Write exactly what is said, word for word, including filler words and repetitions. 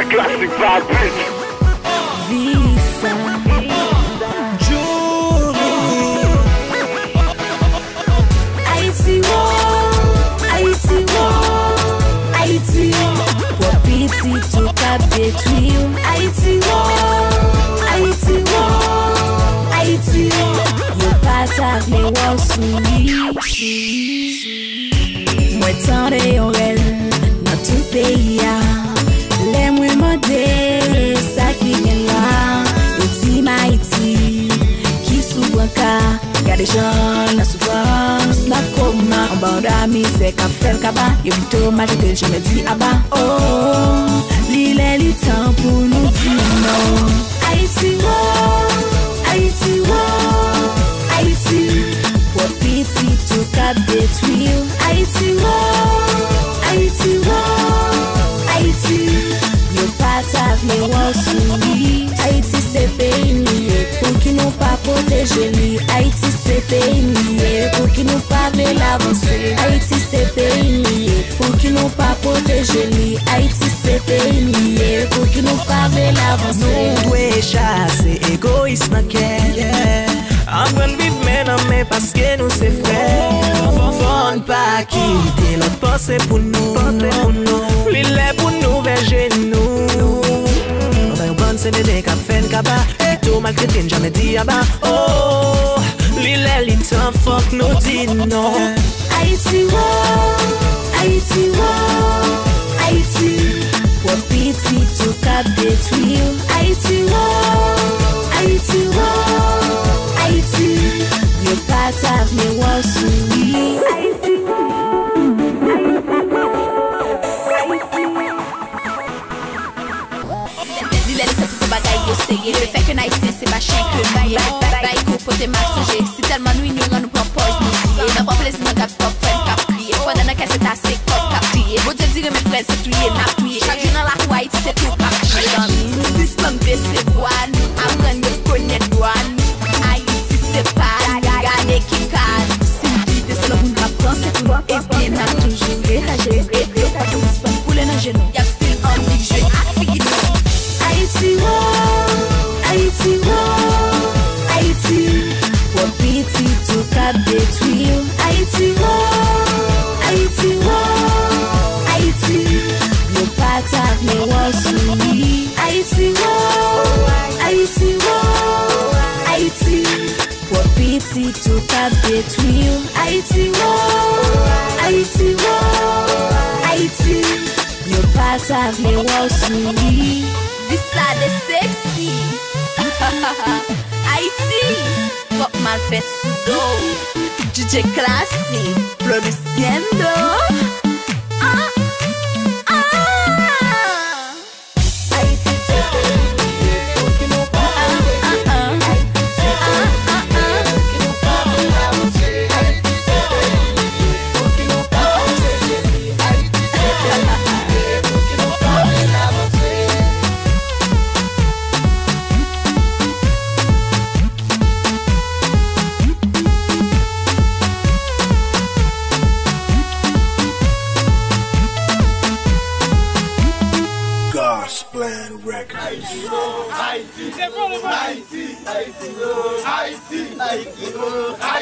Classic Vibe Beats. Visa. Jury. Ayiti wo, Ayiti wo, Ayiti. Pwòp pitit ou k ap detwi w. Ayiti wo, Ayiti wo, Ayiti. Yo pa ta vle wè w souri. Mwen tande yon rèl nan tout peyi a. Lè mwen mande sa ki gen la, yo di m Ayiti ki sou branka. Gade jan n nan soufrans, n ap koma. Anba yon dra mizè k ap fè l kaba. Yo pito maltrete l, janmè di aba. Oh, li lè li tan pou nou di non. Ayiti wo, Ayiti wo, Ayiti. Pwòp pitit ou k ap detwi w. Ayiti wo, Ayiti wo, Ayiti. Yo pa ta vle wè w souri. Ayiti se peyi n li ye, pouki nou pa pwoteje li? Ayiti se peyi n li ye, pouki nou pa vle l avanse? Ayiti se peyi n li ye, pouki nou pa pwoteje li? Ayiti se peyi n li ye, pouki nou pa vle l avanse? Nou dwe chase egoyis nan kè. Aprann viv men nan men paske nou se frè. Fò n pa kite lòt panse pou nou. Li lè pou nou vèje nou. Anba yon bann senene k ap fè n kaba. Eto maltrete n, janmè di aba. Oh, li lè li tan, fòk nou di non. Ayiti wo, Ayiti wo, Ayiti. Pwòp pitit ou k ap detwi w. Ayiti wo, Ayiti wo, Ayiti. Yo pa ta vle wè w souri. Ayiti wo, Ayiti wo, Ayiti. Li lè li tan pou tout bagay yo serye. Le fè ke n Ayisyen se pa chen ke nou ye. Bay, bay, bay kou pote m ap sonje. Si tèlman nou inyoran, nou pran pòz nou bliye. N ap pran plezi nan gad pòv frè n k ap kriye. Pandan nan kè se ta se kòb k ap kriye. Bondye di renmen frè l se touye n ap touye. Chak jou nan lakou Ayiti se tou k ap touye. Sispann bese vwa nou, aprann rekonèt dwa nou. Ayiti se pa nou, gade ki ka nou. Si n kite se lòt moun k ap panse pou nou, ebyen n ap toujou reyaje. Ede pa sispann koule nan je nou. Y ap stil annik jwe ak figi nou. Ayiti wo, Ayiti wo, Ayiti. Pwòp pitit ou k ap detwi w. Ayiti wo, Ayiti wo, Ayiti. Yo pa ta vle wè w souri. Ayiti wo, Ayiti wo, Ayiti. Pwòp pitit ou k ap detwi w. Ayiti wo, Ayiti wo, Ayiti. Yo pa ta vle wè w souri. Visa de sexy. Ayiti, twòp malfèt sou do. D J Classic, Floriciendo. Ah, ah. Gospel Records. Ayiti, Ayiti, Ayiti, Ayiti, Ayiti.